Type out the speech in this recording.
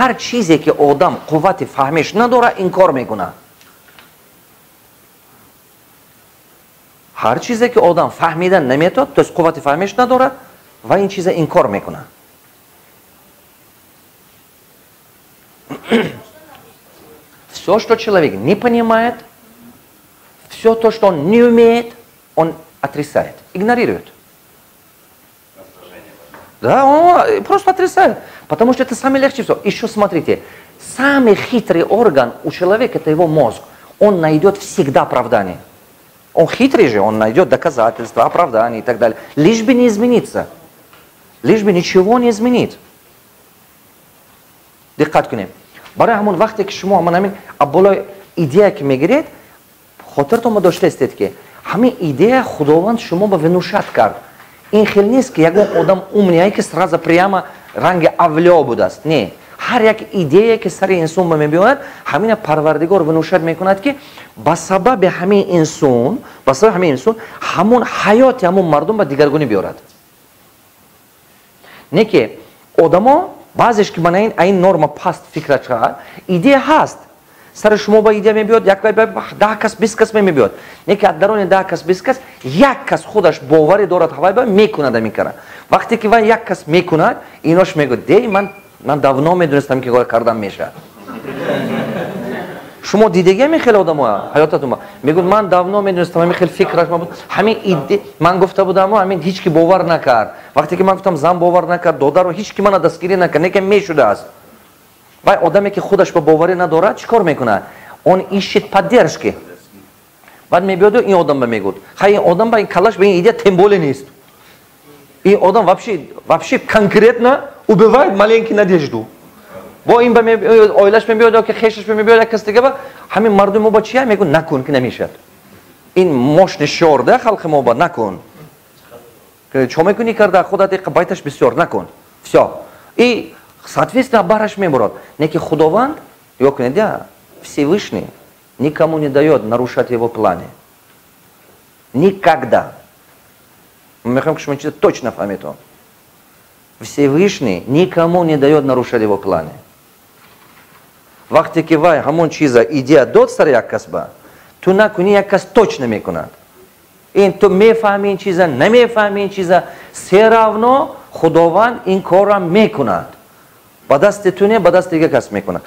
Ҳар чизе ки одам қуввати фаҳмиш надорад, инкор мекунад. Ҳар чизе ки одам фаҳмидан наметавонад, то есть қуввати фаҳмиш надорад, ва ин чиза инкор мекунад. Все, что человек не понимает, все то, что он не умеет, он отрицает, игнорирует. Да, он просто отрицает, потому что это самое легче всего. Еще смотрите, самый хитрый орган у человека – это его мозг. Он найдет всегда оправдание. Он хитрый же, он найдет доказательства, оправдания и так далее. Лишь бы не измениться. Лишь бы ничего не изменить. Диққат кунем. Барои ҳамон вақте ки шумо ман ҳамин болои идея ки мегиред, хотиртон доштаистед, ки ҳамин идея Худованд шумо ба внушать кард. Ин хел нест, ки ягон одам умный, ки сразу прямо ранги авлиё будааст. Не, ҳар як идея, ки сари инсон ба мебиёяд, ҳамина Парвардигор внушать мекунад, ки ба сабаби ҳамин инсон, ба сабаби ҳамин инсон ҳамон ҳаёти ҳамон мардум ба дигаргунӣ биёрад. Не ки одамо баъзеш ки мана ин норма паст фикрат шавад, идея ҳаст, сари шумо ба идея мебиёд, як 10 кас, 20 кас мебиёд. Не ки аз дарони 10 кас, 20 кас як кас худаш боварӣ дорад, ҳавай ба мекунад ҳамин кара. Вақте ки вай як кас мекунад, инош мегӯяд: «Дей, ман давно медонистам, ки кор кардан мешавад». Шумо дидагӣ ҳамин хеле одамо ҳаётатон мегӯяд: «Ман давно медонистам, ҳамин хел фикраш буд, ҳамин иде ман гуфта будам, ҳамин ҳеҷ ки бовар накард. Вақте ки ман гуфтам, зан бовар накард, додаро, ҳеҷ ки мана дастгирӣ накард, неки мешудааст». Вай одаме, ки худаш ба боварӣ надорад, чӣ кор мекунад? Он ищет поддержки. Баъд мебиёду ин одам ба мегӯд: «Хай, ин одам ба ин калаш ба ин идея тем более нест». Ин одам вообще конкретно убивает маленький надежду. Бо ин ба оилаш мебиёд, ки хешаш мебиёд, як кас дига ба ҳамин мардуми мо ба чия мегӯ: «Накун, ки намешавад». Ин мощный шиор да халқи мо ба: «Накун, чо мекунӣ карда худат, байташ бисёр, накун». Все, и соответственно бараш мебурад. Не ки Худованд, ё кунед, я Всевышний никому не дает нарушать его планы никогда. Мехоҳем, ки шумо чиза точно фаҳмед: Всевышний никому не дает нарушать его планы. Вақте ки вай ҳамон чиза, идея дод сари як кас ба, ту накунӣ, як кас точно мекунад. Ин ту мефаҳми ин чиза, намефаҳми ин чиза, все равно Худованд ин корра мекунад. Ба дасти ту не, ба дасти дигар кас мекунад.